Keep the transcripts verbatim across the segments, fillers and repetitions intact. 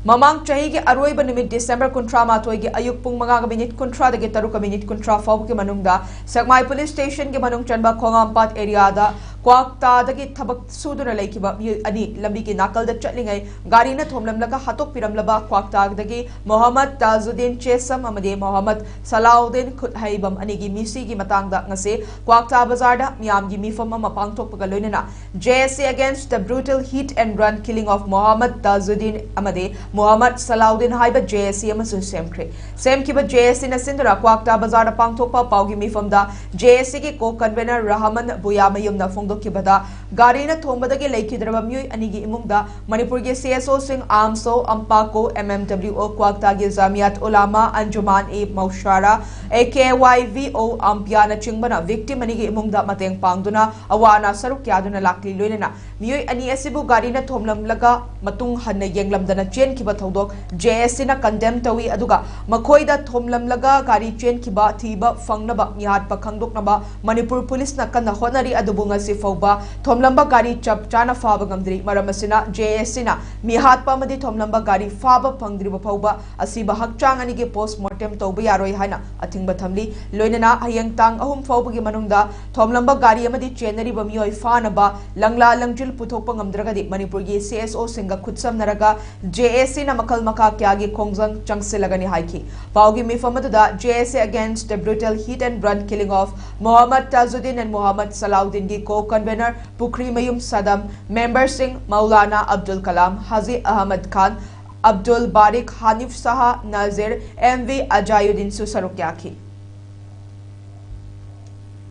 ꯃꯃꯥꯡ ꯆꯍꯤꯒꯤ ꯑꯔꯣꯏꯕ ꯅꯨꯃꯤꯠ ꯗꯤꯁꯦꯝꯕꯔ ꯀꯨꯟꯊ꯭ꯔꯥ ꯃꯥꯊꯣꯏꯒꯤ ꯑꯌꯨꯛ ꯄꯨꯡ ꯃꯉꯥꯒ ꯃꯤꯅꯤꯠ ꯀꯨꯟꯊ꯭ꯔꯥꯗꯒꯤ ꯇꯔꯨꯛꯀ ꯃꯤꯅꯤꯠ ꯀꯨꯟꯊ꯭ꯔꯥ ꯐꯥꯎꯕꯒꯤ ꯃꯅꯨꯡꯗ ꯁꯦꯛꯃꯥꯏ ꯄꯨꯂꯤꯁ ꯁ꯭ꯇꯦꯁꯟꯒꯤ ꯃꯅꯨꯡ ꯆꯟꯕ ꯈꯣꯡꯉꯥꯝꯄꯥꯠ ꯑꯦꯔꯤꯌꯥꯗ ꯀ꯭ꯋꯥꯛꯇꯥꯗꯒꯤ ꯊꯕꯛ ꯁꯨꯗꯨꯅ ꯂꯩꯈꯤꯕ ꯃꯤꯑꯣꯏ ꯑꯅꯤ ꯂꯝꯕꯤꯒꯤ ꯅꯥꯀꯜꯗ ꯆꯠꯂꯤꯉꯩ ꯒꯥꯔꯤꯅ ꯊꯣꯝꯂꯝꯂꯒ ꯍꯥꯠꯇꯣꯛꯄꯤꯔꯝꯂꯕ ꯀ꯭ꯋꯥꯛꯇꯥꯗꯒꯤ ꯃꯣꯍꯝꯃꯗ ꯇꯥꯖꯨꯗꯤꯟ ꯆꯦꯁꯝ ꯑꯃꯗꯤ ꯃꯣꯍꯝꯃꯗ ꯁꯂꯥꯎꯗꯤꯟ ꯈꯨꯠꯍꯩꯕꯝ ꯑꯅꯤꯒꯤ ꯃꯤꯁꯤꯒꯤ ꯃꯇꯥꯡꯗ ꯉꯁꯤ ꯀ꯭ꯋꯥꯛꯇꯥ ꯕꯖꯥꯔꯗ ꯃꯤꯌꯥꯝꯒꯤ ꯃꯤꯐꯝ ꯑꯃ ꯄꯥꯡꯊꯣꯛꯄꯒ ꯂꯣꯏꯅꯅ J S A against the brutal hit and run killing of Mohammad Tajuddin ꯑꯃꯗꯤ Mohammad Salahuddin ꯍꯥꯏꯕ J S A ꯑꯃꯁꯨ ꯁꯦꯝꯈ꯭ꯔꯦ꯫ ꯁꯦꯝꯈꯤꯕ J S Aꯅ ꯁꯤꯟꯗꯨꯅ ꯀ꯭ꯋꯥꯛꯇꯥ ꯕꯖꯥꯔꯗ ꯄꯥꯡꯊꯣꯛꯄ ꯄꯥꯎꯒꯤ ꯃꯤꯐꯝꯗ J S Aꯒꯤ co-convener ꯔꯍꯃꯟ ꯕꯨꯌꯥꯃꯌꯨꯝꯅ ꯐꯣꯡꯗꯣꯛꯈꯤꯕꯗ, ꯒꯥꯔꯤꯅ ꯊꯣꯝꯕꯗꯒꯤ ꯂꯩꯈꯤꯗ꯭ꯔꯕ ꯃꯤꯑꯣꯏ ꯑꯅꯤꯒꯤ ꯏꯃꯨꯡꯗ ꯃꯅꯤꯄꯨꯔꯒꯤ C S Oꯁꯤꯡ, ꯑꯥꯝꯁꯣ, ꯑꯝꯄꯥꯀꯣ, M M W O, ꯀ꯭ꯋꯥꯛꯇꯥꯒꯤ Jamiat Ulama Anjuman e Mousara, A K Y V O, ꯑꯝꯄꯤꯌꯥꯅꯆꯤꯡꯕꯅ victim ꯑꯅꯤꯒꯤ ꯏꯃꯨꯡꯗ ꯃꯇꯦꯡ ꯄꯥꯡꯗꯨꯅ ꯑꯋꯥ ꯑꯅꯥ ꯁꯔꯨꯛ ꯌꯥꯗꯨꯅ ꯂꯥꯛꯂꯤ꯫ ꯂꯣꯏꯅꯅ ꯃꯤꯑꯣꯏ ꯑꯅꯤ ꯑꯁꯤꯕꯨ ꯒꯥꯔꯤꯅ ꯊꯣꯝꯂꯝꯂꯒ ꯃꯇꯨꯡ ꯍꯟꯅ ꯌꯦꯡꯂꯝꯗꯅ ꯆꯦꯟꯈꯤꯕ ꯊꯧꯗꯣꯛ J S Aꯅ condemn ꯇꯧꯏ꯫ ꯑꯗꯨꯒ ꯃꯈꯣꯏꯗ ꯊꯣꯝꯂꯝꯂꯒ ꯒꯥꯔꯤ ꯆꯦꯟꯈꯤꯕ ꯊꯤꯕ ꯐꯪꯅꯕ ꯃꯤꯍꯥꯠꯄ ꯈꯪꯗꯣꯛꯅꯕ ꯃꯅꯤꯄꯨꯔ ꯄꯨꯂꯤꯁꯅ ꯀꯟꯅ ꯍꯣꯠꯅꯔꯤ꯫ ꯑꯗꯨꯕꯨ ꯉꯁꯤ ꯐꯥꯎꯕ ꯊꯣꯝꯂꯝꯕ ꯒꯥꯔꯤ ꯆꯞ ꯆꯥꯅ ꯐꯥꯕ ꯉꯝꯗ꯭ꯔꯤ꯫ ꯃꯔꯝ ꯑꯁꯤꯅ J S Aꯅ ꯃꯤꯍꯥꯠꯄ ꯑꯃꯗꯤ ꯊꯣꯝꯂꯝꯕ ꯒꯥꯔꯤ ꯐꯥꯕ ꯐꯪꯗ꯭ꯔꯤꯕ ꯐꯥꯎꯕ ꯑꯁꯤꯕ ꯍꯛꯆꯥꯡ ꯑꯅꯤꯒꯤ post mortem ꯇꯧꯕ ꯌꯥꯔꯣꯏ ꯍꯥꯏꯅ ꯑꯊꯤꯡꯕ ꯊꯝꯂꯤ꯫ ꯂꯣꯏꯅꯅ ꯍꯌꯦꯡ ꯇꯥꯡ ꯑꯍꯨꯝ ꯐꯥꯎꯕꯒꯤ ꯃꯅꯨꯡꯗ ꯊꯣꯝꯂꯝꯕ ꯒꯥꯔꯤ ꯑꯃꯗꯤ ꯆꯦꯟꯅꯔꯤꯕ ꯃꯤꯑꯣꯏ ꯐꯥꯅꯕ ꯂꯪꯂꯥ ꯂꯪꯖꯤꯜ ꯄꯨꯊꯣꯛꯄ ꯉꯝꯗ꯭ꯔꯒꯗꯤ ꯃꯅꯤꯄꯨꯔꯒꯤ C S Oꯁꯤꯡꯒ ꯈꯨꯠꯁꯝꯅꯔꯒ J S Aꯅ ꯃꯈꯜ ꯃꯈꯥ ꯀꯌꯥꯒꯤ ꯈꯣꯡꯖꯪ ꯆꯪꯁꯤꯜꯂꯒꯅꯤ ꯍꯥꯏꯈꯤ꯫ ꯄꯥꯎꯒꯤ ꯃꯤꯐꯝ ꯑꯗꯨꯗ J S A against the brutal hit and run killing of Mohammad Tajuddin and Mohammad Salahuddinꯒꯤ co-convener Pukhrimayum ꯁꯗꯝ, memberꯁꯤꯡ Maulana Abdul Kalam, ꯍꯥꯖꯤ Ahmad Khan, Abdul ꯕꯥꯔꯤꯛ, ꯍꯥꯅꯤꯐ Shah, ꯅꯥꯖꯤꯔ, M V ꯑꯖꯥꯌꯨꯗꯤꯟꯁꯨ ꯁꯔꯨꯛ ꯌꯥꯈꯤ꯫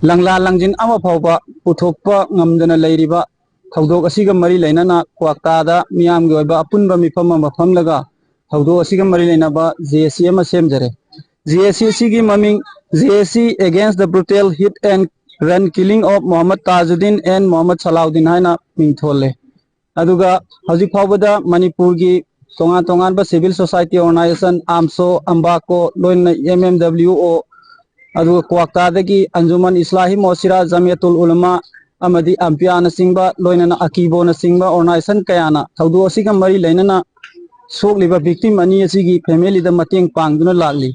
ꯂꯪꯂꯥ ꯂꯪꯖꯤꯟ ꯑꯃ ꯐꯥꯎꯕ ꯄꯨꯊꯣꯛꯄ ꯉꯝꯗꯅ ꯂꯩꯔꯤꯕ ꯊꯧꯗꯣꯛ ꯑꯁꯤꯒ ꯃꯔꯤ ꯂꯩꯅꯅ ꯀ꯭ꯋꯥꯛꯇꯥꯗ ꯃꯤꯌꯥꯝꯒꯤ ꯑꯣꯏꯕ ꯑꯄꯨꯟꯕ ꯃꯤꯐꯝ ꯑꯃ ꯐꯝꯂꯒ ꯊꯧꯗꯣꯛ ꯑꯁꯤꯒ ꯃꯔꯤ ꯂꯩꯅꯕ J S A ꯑꯃ ꯁꯦꯝꯖꯔꯦ꯫ J S A ꯑꯁꯤꯒꯤ ꯃꯃꯤꯡ J S A against the brutal hit and run killing of Mohammad Tajuddin and Mohammad Salahuddin ꯍꯥꯏꯅ ꯃꯤꯡ ꯊꯣꯜꯂꯦ꯫ ꯑꯗꯨꯒ ꯍꯧꯖꯤꯛ ꯐꯥꯎꯕꯗ ꯃꯅꯤꯄꯨꯔꯒꯤ ꯇꯣꯉꯥꯟ ꯇꯣꯉꯥꯟꯕ civil society organization, AMSO, AMBACO, ꯂꯣꯏꯅꯅ M M W O, ꯑꯗꯨꯒ ꯀ꯭ꯋꯥꯛꯇꯥꯗꯒꯤ ꯑꯟꯖꯨꯃꯟ ꯏꯁꯂꯥꯍꯤ ꯃꯣꯁꯤꯔꯥ, ꯖꯃꯤꯌꯥꯇꯨꯜ ꯎꯂꯃꯥ ꯑꯃꯗꯤ ꯑꯝꯄꯤꯌꯥꯅꯆꯤꯡꯕ, ꯂꯣꯏꯅꯅ ꯑꯀꯤꯕꯣꯅꯆꯤꯡꯕ organization ꯀꯌꯥꯅ ꯊꯧꯗꯣꯛ ꯑꯁꯤꯒ ꯃꯔꯤ ꯂꯩꯅꯅ ꯁꯣꯛꯂꯤꯕ victim ꯑꯅꯤ ꯑꯁꯤꯒꯤ family ꯗ ꯃꯇꯦꯡ ꯄꯥꯡꯗꯨꯅ ꯂꯥꯛꯂꯤ꯫